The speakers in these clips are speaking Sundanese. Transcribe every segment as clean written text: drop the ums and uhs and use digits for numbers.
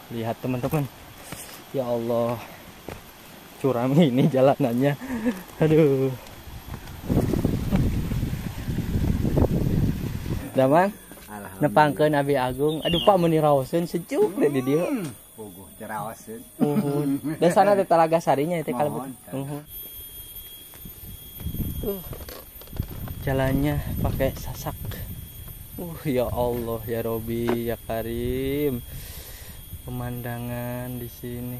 Lihat teman-teman. Ya Allah. Curam ini jalanannya. Aduh. Damang. Nepangkeun Abi Agung. Aduh Pak meuni raoseun sejuk deh di dieu. Puguh ceraoseun. Muhun. Desana teh Talaga Sarinya teh kalebet. Muhun. Tuh. Jalannya pakai sasak. Ya Allah ya Robi ya Karim. Pemandangan di sini.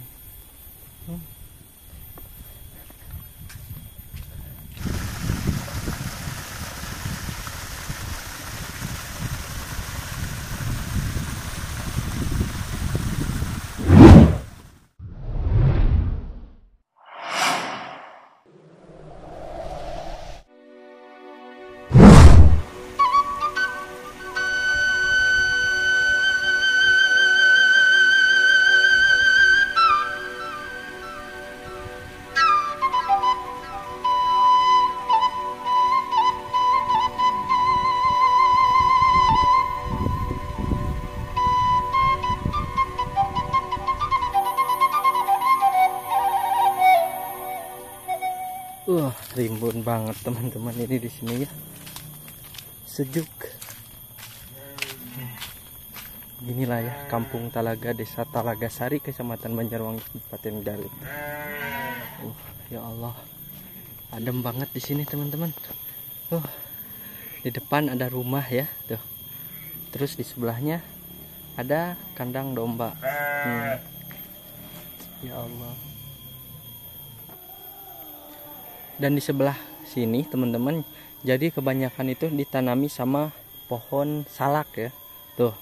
Rimbun banget teman-teman ini di sini ya. Sejuk. Inilah ya Kampung Talaga, Desa Talaga Sari, Kecamatan Banjarwangi, Kabupaten Garut. Ya Allah. Adem banget di sini teman-teman. Di depan ada rumah ya, tuh. Terus di sebelahnya ada kandang domba. Ya Allah. Dan di sebelah sini teman-teman, jadi kebanyakan itu ditanami sama pohon salak ya. Tuh,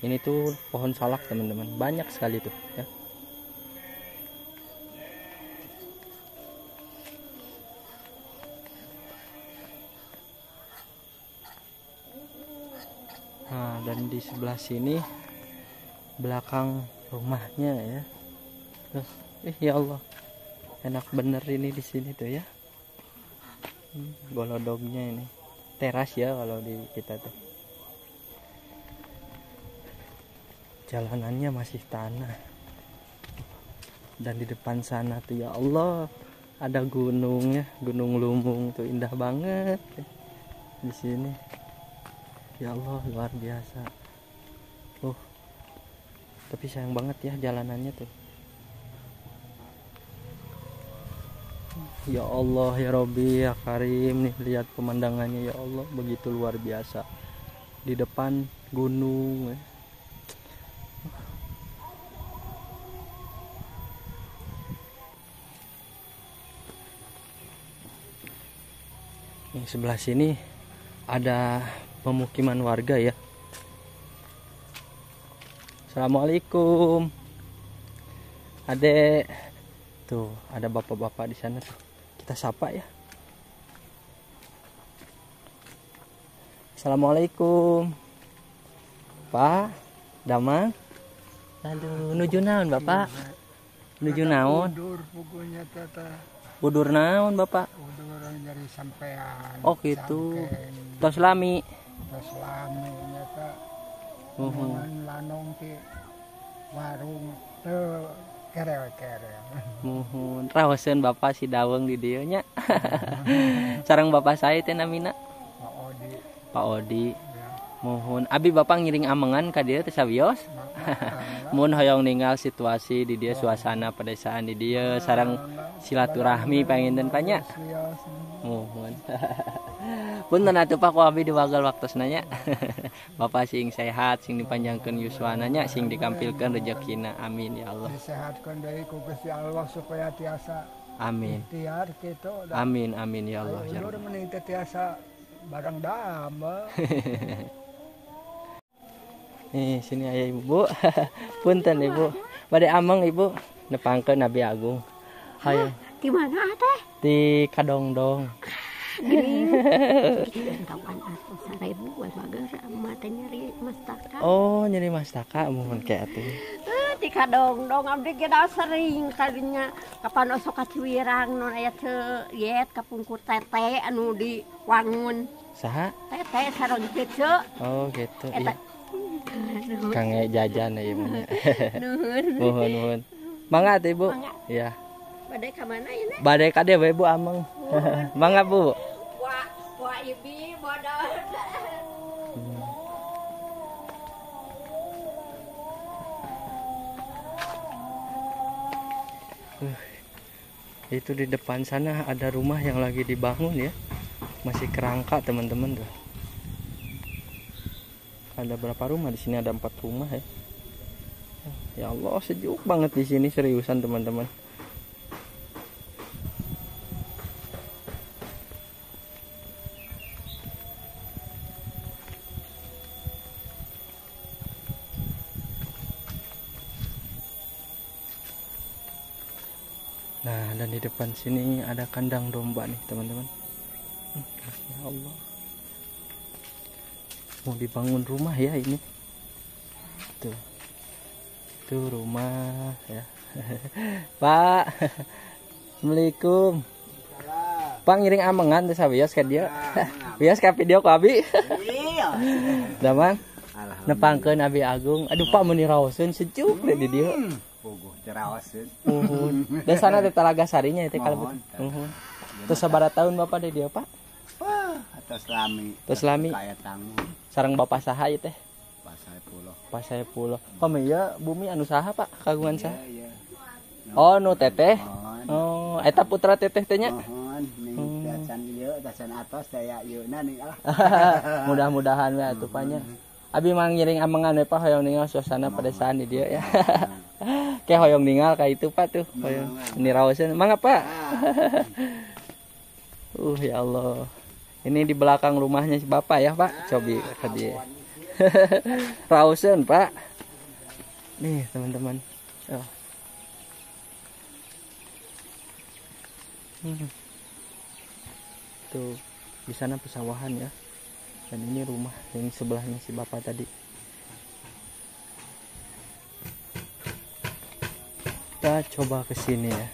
ini tuh pohon salak teman-teman, banyak sekali tuh ya. Nah, dan di sebelah sini belakang rumahnya ya. Tuh, ya Allah, enak bener ini di sini tuh ya. Golodognya ini teras ya kalau di kita tuh. Jalanannya masih tanah. Dan di depan sana tuh ya Allah ada gunung ya, Gunung Lumung tuh indah banget di sini. Ya Allah luar biasa. Tapi sayang banget ya jalanannya tuh. Ya Allah ya Robi ya Karim, nih lihat pemandangannya ya Allah, begitu luar biasa. Di depan gunung ya. Nih sebelah sini ada pemukiman warga ya. Assalamualaikum. Adek. Tuh, ada bapak-bapak di sana tuh. Kita sapa ya. Assalamualaikum. Pak, damang. Aduh, nuju naon Bapak? Nuju naon? Udur pugunya tata. Udur naon Bapak? Udur nyari sampean. Oh gitu. Tos lami. Tos lami nyata. Muhun lanong ti warung teu kerel-kerel. Muhun raoseun Bapak si daweng di dieu nya. Sareng Bapak sae teh namina? Pak Odi. Pak Odi. Ya. Muhun abi Bapak ngiring amengan ka dieu teh sawios. Mun hoyong ninggal situasi di dieu, suasana pedesaan di dieu sareng silaturahmi panginten panya. Muhun. Punten atuh Pak ku abi diwagal waktosna nya. Bapak sing sehat, sing dipanjangkeun yuswana nya, sing dikampilkeun rezekina. Amin ya Allah. Disehatkeun deui ku Gusti Allah supaya tiasa. Amin. Ikhtiar kitu. Amin amin ya Allah. Ulur mending teu tiasa barang damel. Nih sini aya Ibu. Punten Ibu. Bade ameng Ibu nepangkeun Nabi Agung. Hayo. Di mana teh? Di Kadongdong. Gini. Kawan atuh 1000 we mager emak teh nyeri mastaka. Oh, nyeri mastaka muhun ke atuh. Di Kadongdong abdi ge da sering kadinya kapan osok ka Ciwirang non aya teu yet kapungkur tete anu di Wangun. Saha? Tete sareng cece. Oh, gitu. Iya. Kangge jajan ieu mah. Nuhun. Nuhun nuhun. Mangga atuh Ibu. Iya. Bade ka mana ieu? Bade ka dieu we Bu ameng. Mangga Bu. Wah, wah ibi bodoh. Itu di depan sana ada rumah yang lagi dibangun ya. Masih kerangka teman-teman tuh. Ada berapa rumah di sini? Ada 4 rumah ya. Ya Allah, sejuk banget di sini seriusan teman-teman. Nah, dan di depan sini ada kandang domba nih, teman-teman. Ya Allah. Mau dibangun rumah ya ini. Tuh. Itu rumah ya. Pak. Assalamualaikum. Pak ngiring amengan teh sawios ka dieu. Wios ka video ku abi. Iya. Damang. Nepangkeun Abi Agung. Aduh Pak meuni raoseun sejuk deh di dieu. Puguh teraoseun. Muhun. Desana teh Talaga Sarinya teh kalebet. Muhun. Terus sabaraha tahun Bapak di dieu Pak? Wah, atos lami. Atos lami. Kaya tanggung. Sareng Bapak saha ieu teh? Pak Saepuloh. Pak Saepuloh. Pami ieu bumi anu saha Pak? Kagungan saha? Iya, iya. Oh, nu teteh. Oh, eta putra teteh teh nya? Muhun, ning dacan ieu, dacan atos daya ieuna ning ah. Mudah-mudahan we atuh Pak nya. Abi mah ngiring amengan we Pak hoyong ningal suasana pedesaan di dieu ya. Kayak hoyong ningal ka itu Pak tuh, hoyong niraoseun. Mangga Pak. Ya Allah. Ini di belakang rumahnya si Bapak ya, Pak. Cobi ke dia. Raoseun, Pak. Nih, teman-teman. Oh. Tuh, di sana pesawahan ya. Dan ini rumah yang sebelahnya si Bapak tadi. Kita coba ke sini ya.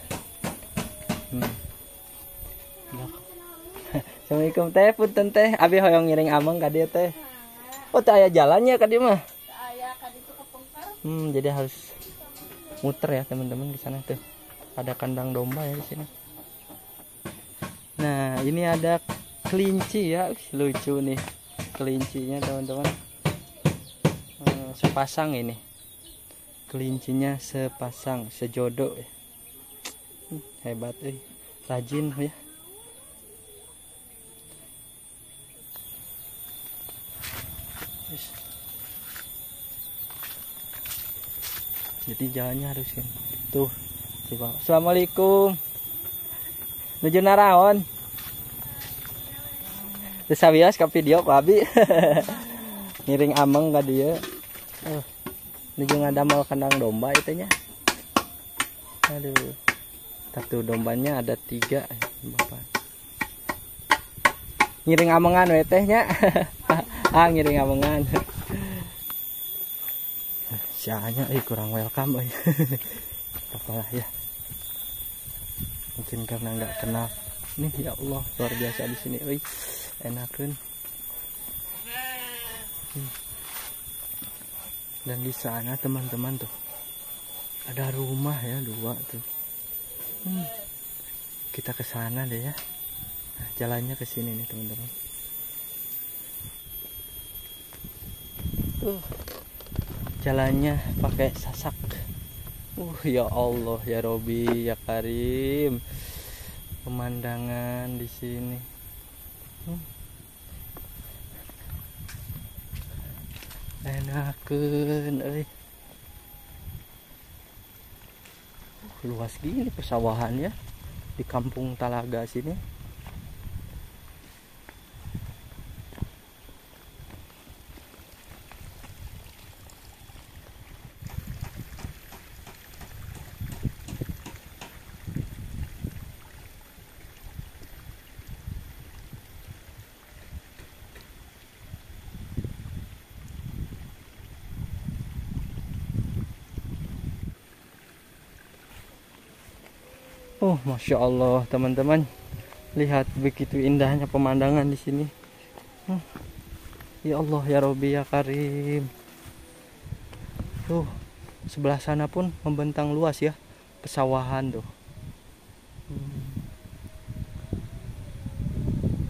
Assalamualaikum teh, punten teh. Abi hoyong ngiring ameng ka dieu teh. Oh, teu aya jalannya ka dieu mah. Aya ka ditu kepengker. Jadi harus muter ya teman-teman ke sana tuh. Ada kandang domba ya di sini. Nah, ini ada kelinci ya. Lucu nih kelincinya teman-teman. Sepasang ini. Kelincinya sepasang, sejodoh ya. Hebat euy. Rajin ya. Jadi jalannya harus kan. Tuh, coba. Assalamualaikum. Nuju naraon. Teu sawios ka video ku abi. Ngiring ameng ka dieu. Nuju ngadamel kandang domba itu nya. Aduh. Satu dombanya ada 3, Bapak. Ngiring amengan we teh nya. Ah, ngiring amengan. Sianya kurang welcome euy. Apalah ya. Mungkin karena nggak kenal. Nih ya Allah, luar biasa di sini euy. Enakeun. Dan di sana teman-teman tuh ada rumah ya, 2 tuh. Kita ke sana deh ya. Nah, jalannya ke sini nih teman-teman. Tuh. Jalannya pakai sasak. Ya Allah ya Robi ya Karim. Pemandangan di sini. Enakeun euy. Luas gini pesawahan ya di kampung Talaga sini. Oh, masya Allah, teman-teman, lihat begitu indahnya pemandangan di sini. Ya Allah, ya Robi, ya Karim. Tuh, sebelah sana pun membentang luas ya, pesawahan tuh.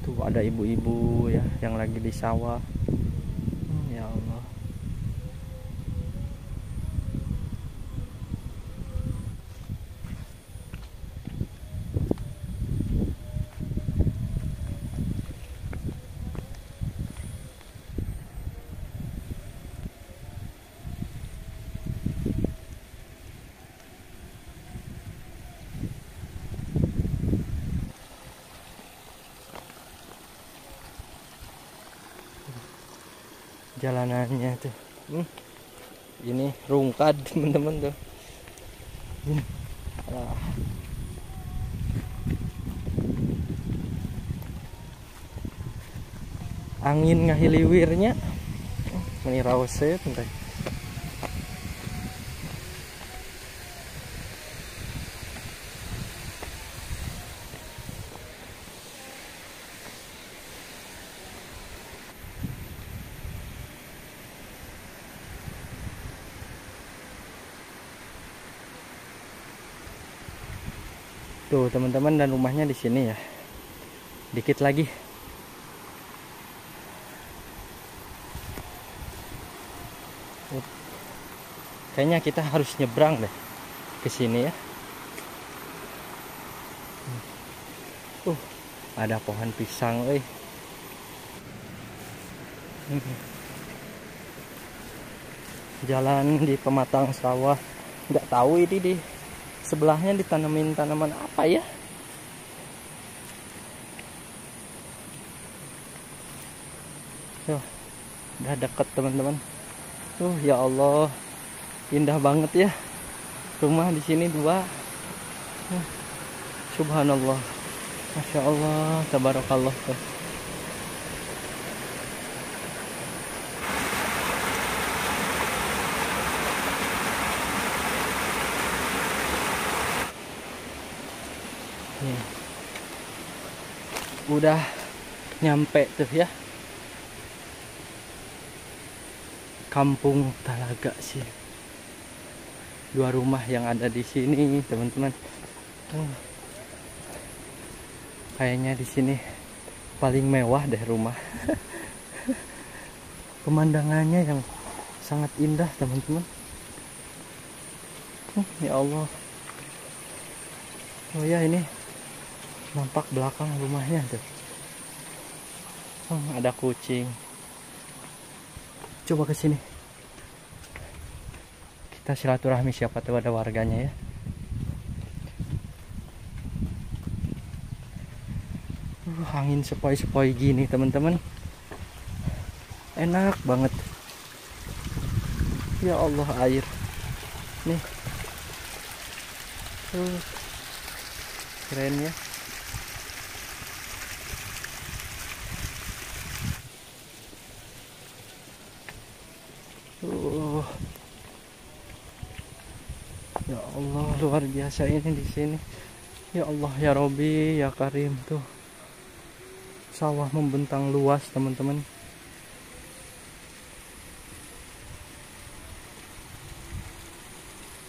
Tuh ada ibu-ibu ya yang lagi di sawah. Ya Allah. Jalanannya tuh, ini rungkad teman-teman tuh. Alah. Angin ngahiliwirnya, meni raoseut teh. Tuh teman-teman, dan rumahnya di sini ya. Dikit lagi. Kayaknya kita harus nyebrang deh ke sini ya. Ada pohon pisang, euy. Jalan di pematang sawah. Nggak tahu ini di sebelahnya ditanemin tanaman apa ya. Tuh, udah deket teman-teman. Tuh, ya Allah, indah banget ya. Rumah di sini dua. Subhanallah, masya Allah, tabarakallah tuh. Nih, udah nyampe tuh ya, Kampung Talaga sih. Dua rumah yang ada di sini teman-teman. Kayaknya di sini paling mewah deh rumah. Pemandangannya yang sangat indah teman-teman. Ya Allah. Oh ya, ini nampak belakang rumahnya tuh. Oh, ada kucing. Coba ke sini. Kita silaturahmi, siapa tahu ada warganya ya. Angin sepoi-sepoi gini teman-teman. Enak banget. Ya Allah, air. Nih. Keren ya. Ya Allah, luar biasa ini di sini. Ya Allah, ya Robi, ya Karim tuh. Sawah membentang luas teman-teman.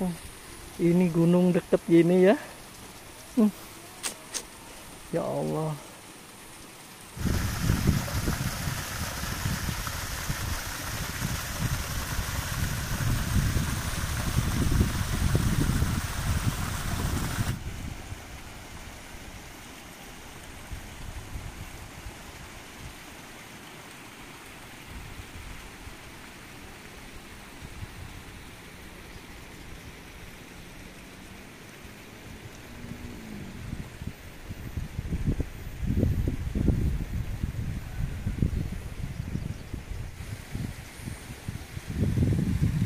Oh, ini gunung deket gini ya. Ya Allah.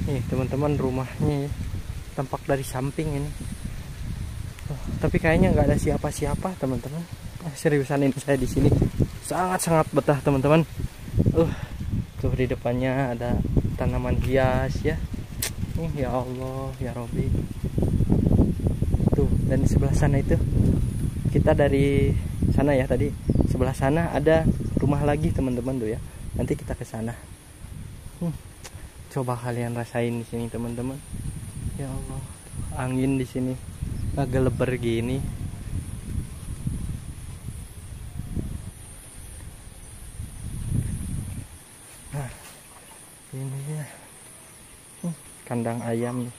Nih teman-teman, rumahnya ya, tampak dari samping ini. Oh, tapi kayaknya nggak ada siapa-siapa teman-teman. Seriusan ini saya di sini sangat-sangat betah teman-teman. Tuh di depannya ada tanaman hias ya. Ya Allah, ya Robi. Tuh, dan di sebelah sana itu, kita dari sana ya tadi. Sebelah sana ada rumah lagi teman-teman tuh ya. Nanti kita ke sana. Coba kalian rasain di sini teman-teman. Ya Allah, angin di sini ngegeleber gini. Nah, ini ya. Kandang ayam nih.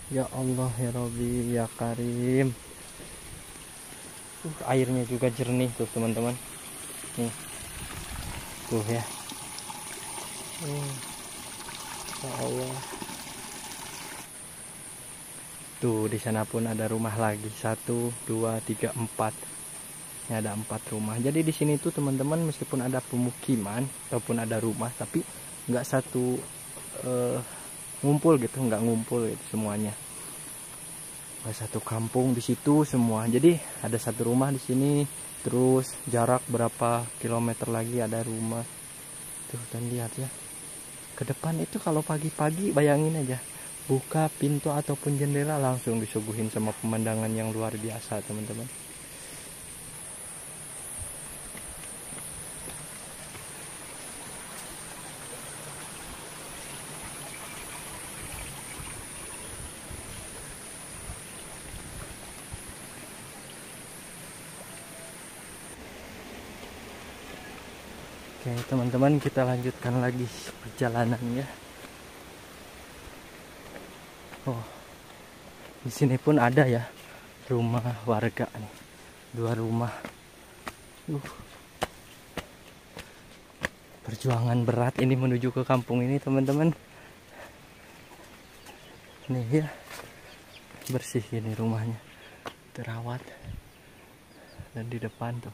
Ya Allah ya Robi ya Karim. Airnya juga jernih tuh teman-teman. Nih. Tuh ya. Ya Allah. Tuh di sana pun ada rumah lagi. 1, 2, 3, 4. Ini ada 4 rumah. Jadi di sini tuh teman-teman meskipun ada pemukiman ataupun ada rumah, tapi nggak satu ngumpul gitu, nggak ngumpul gitu semuanya. Satu kampung di situ semua. Jadi ada satu rumah di sini, terus jarak berapa kilometer lagi ada rumah. Tuh, dan lihat ya. Ke depan itu kalau pagi-pagi bayangin aja, buka pintu ataupun jendela langsung disuguhin sama pemandangan yang luar biasa, teman-teman. Oke teman-teman, kita lanjutkan lagi perjalanannya. Oh, di sini pun ada ya rumah warga nih, 2 rumah. Perjuangan berat ini menuju ke kampung ini teman-teman. Nih ya, bersih ini rumahnya, terawat. Dan di depan tuh,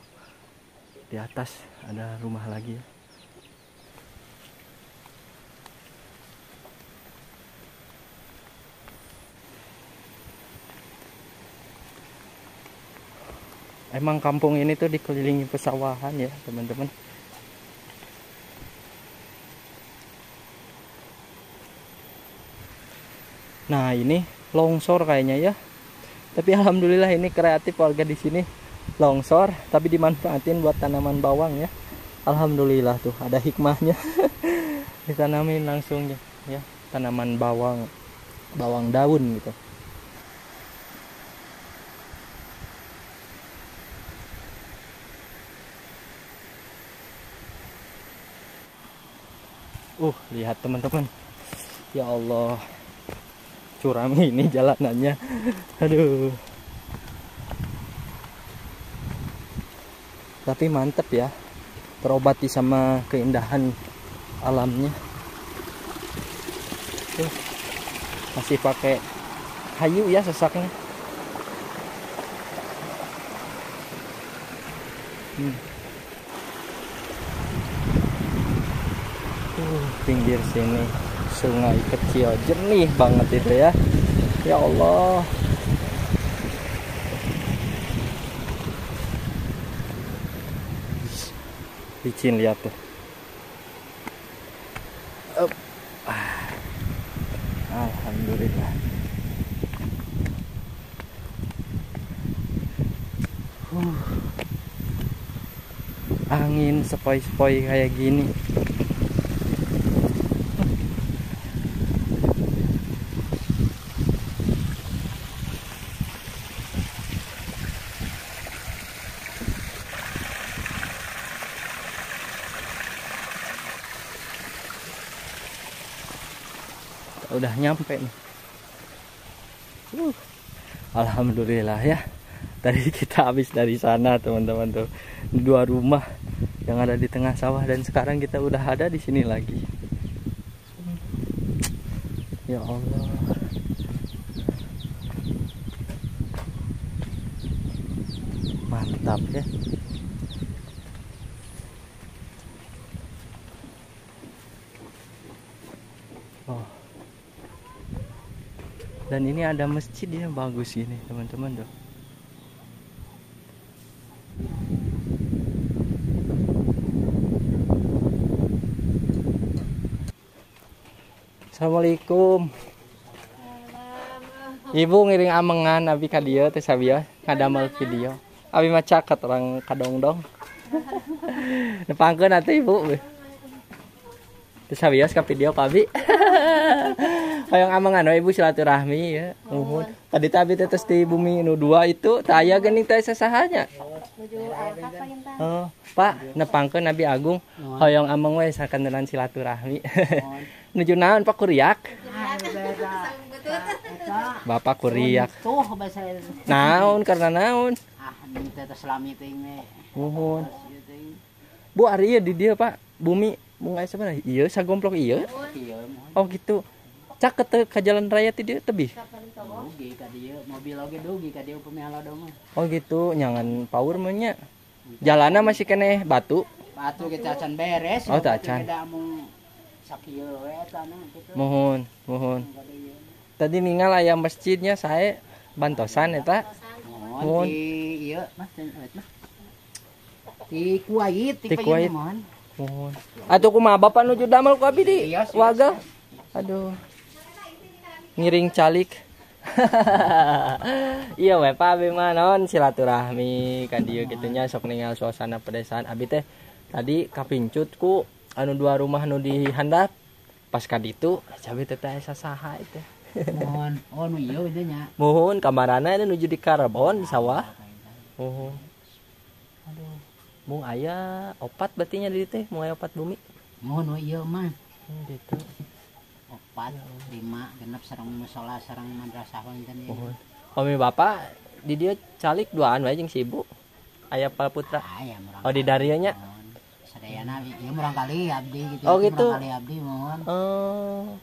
di atas ada rumah lagi ya. Emang kampung ini tuh dikelilingi pesawahan ya teman-teman. Nah ini longsor kayaknya ya. Tapi alhamdulillah ini kreatif warga di sini. Longsor tapi dimanfaatin buat tanaman bawang ya. Alhamdulillah tuh ada hikmahnya. Ditanamin langsung ya, tanaman bawang, bawang daun gitu. Lihat teman-teman. Ya Allah. Curam ini jalanannya. Aduh. Tapi mantep ya, terobati sama keindahan alamnya. Tuh, masih pakai kayu ya sesaknya. Pinggir sini sungai kecil jernih banget itu ya. Ya Allah. Licin, lihat tuh. Alhamdulillah. Angin sepoi-sepoi kayak gini. Udah nyampe nih. Alhamdulillah ya. Tadi kita habis dari sana teman-teman tuh, 2 rumah yang ada di tengah sawah, dan sekarang kita udah ada di sini lagi. Ya Allah. Mantap ya. Oh. Dan ini ada masjid ya, bagus ini teman-teman tuh. Assalamualaikum. Ibu ngiring amengan abi ka dieu teh sabieu ngadamel video. Abi mah caket orang kadongdong. Nepangkeun atuh ibu. Terus sawios ka video ka abi. Hoyong amangan we ibu silaturahmi ya. Muhun. Tadi teh abi teh tos di bumi nu 2 itu teu aya geuning teh sasahanya. Oh, Pak, nepangkeun Nabi Agung hoyong ameng we sakenelan silaturahmi. Nuju naon Pak kuriak? Bapak kuriak. Naon karena naon? Ah, teh selami teuing we. Muhun. Bu ari ieu di dieu Pak, bumi mung aya sabaraha? Ieu sagomplok ieu? Oh gitu. Caket teu ka jalan raya ti dieu tebih? Dugi ka dieu, mobil oge dugi ka dieu upami halodo mah. Oh gitu, nyangan power mah nya. Jalanna masih keneh batu. Batu ge acan beres. Oh, teu acan. Mung sakieu we eta na kitu. Muhun, muhun. Tadi ningal aya masjidnya sae bantosan eta. Muhun di ieu mah mah. Di Kuwait, di Kuwait. Muhun. Atuh kumaha bapak nuju damel ku abi di waga. Aduh. Ngiring calik. Iya we Pak abi mah naon silaturahmi ka dieu kitu nya sok ningal suasana pedesaan. Abi teh tadi kapincut ku anu 2 rumah nu di handap. Pas ka ditu cabe teh teh sasaha itu. Muhun. Oh nu ieu teh nya. Muhun kamarana nuju di Karbon di sawah. Muhun. Aduh. Mung aya 4 berarti nya di teh, mung aya 4 bumi. Muhun we ieu mah. Gitu. 4, 5 genep sareng musala sareng madrasah wonten ieu. Muhun. Pami bapak di dieu calik duaan wae jeung si ibu. Aya putra. Aya murang. Oh di darieu nya. Sadayana ieu murang kali abdi gitu. Oh gitu. Murang kali abdi muhun. Oh.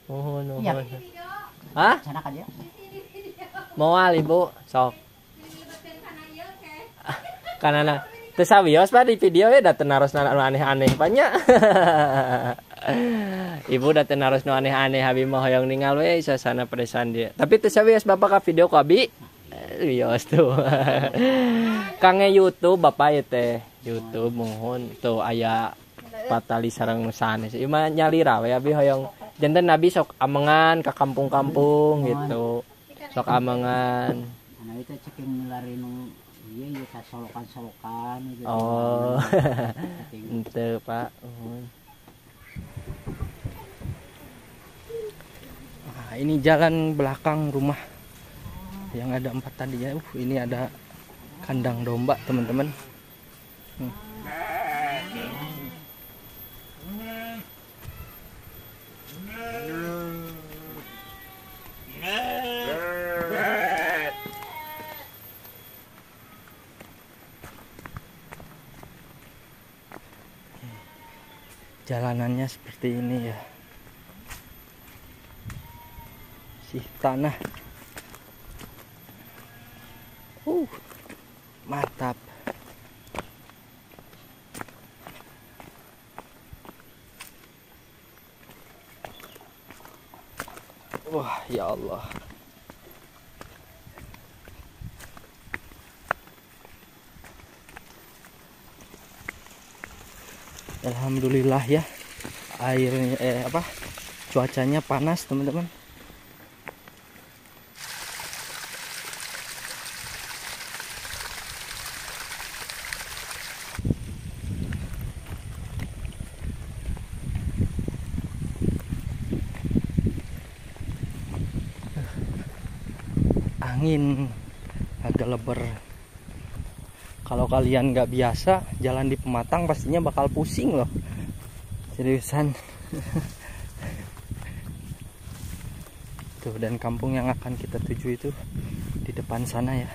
Muhun muhun. Hah? Sana ka dieu. Moal ibu sok. Kanana teu sawios Pak di video ya da teu narosna anu aneh-aneh Pak nya. Ibu da teu naros nu aneh-aneh abi mah hoyong ningal we suasana pedesaan dia. Tapi teu sawios Bapak ka video ku abi. Wios tuh. Kange YouTube Bapak ieu teh. YouTube muhun tuh aya patali sareng nu sanes. Ieu mah nyalira we abi hoyong janten abi sok amengan ka kampung-kampung gitu. Sok amengan. Anu teh ceking milari nu iya iya ka solokan-solokan gitu. Oh. Henteu Pak. Nah, ini jalan belakang rumah yang ada 4 tadi ya. Ini ada kandang domba, teman-teman. Jalanannya seperti ini ya. Sih tanah. Mantap. Wah, ya Allah. Alhamdulillah ya, airnya cuacanya panas teman-teman. Angin agak leber. Kalau kalian nggak biasa jalan di pematang pastinya bakal pusing loh. Seriusan. Tuh, dan kampung yang akan kita tuju itu di depan sana ya.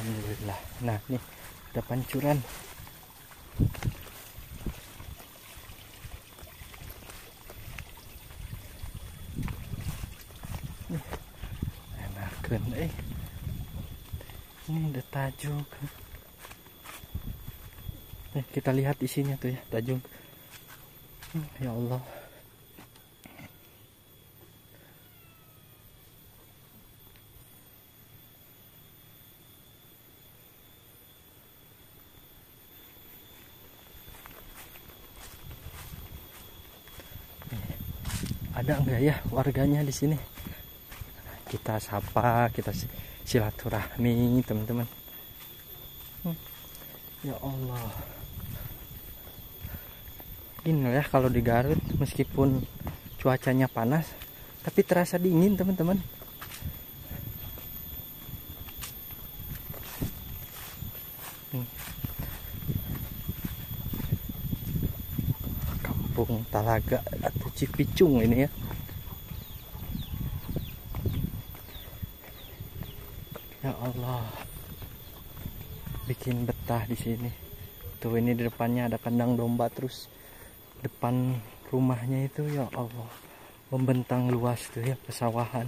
Alhamdulillah. Nah, nih ada pancuran. Enakeun euy. Ini ada tajuk. Nih, kita lihat isinya tuh ya, tajuk. Ya Allah. Ada enggak ya warganya di sini? Kita sapa, kita silaturahmi, teman-teman. Ya Allah. Gini ya kalau di Garut, meskipun cuacanya panas, tapi terasa dingin, teman-teman. Kampung Talaga atau Cipicung ini ya. Ya Allah, bikin betah di sini. Tuh, ini di depannya ada kandang domba, terus depan rumahnya itu ya Allah membentang luas tuh ya, pesawahan.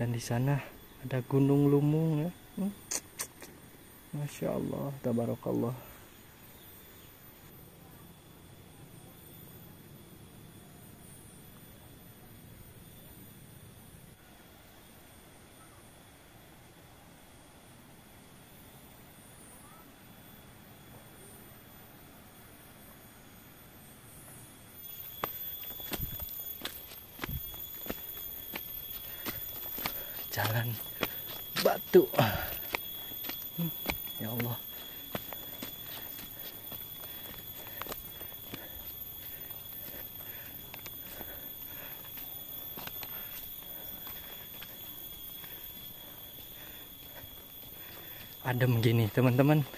Dan di sana ada Gunung Lumung ya. Masya Allah, tabarakallah. Jalan batu. Ya Allah. Adem gini, teman-teman.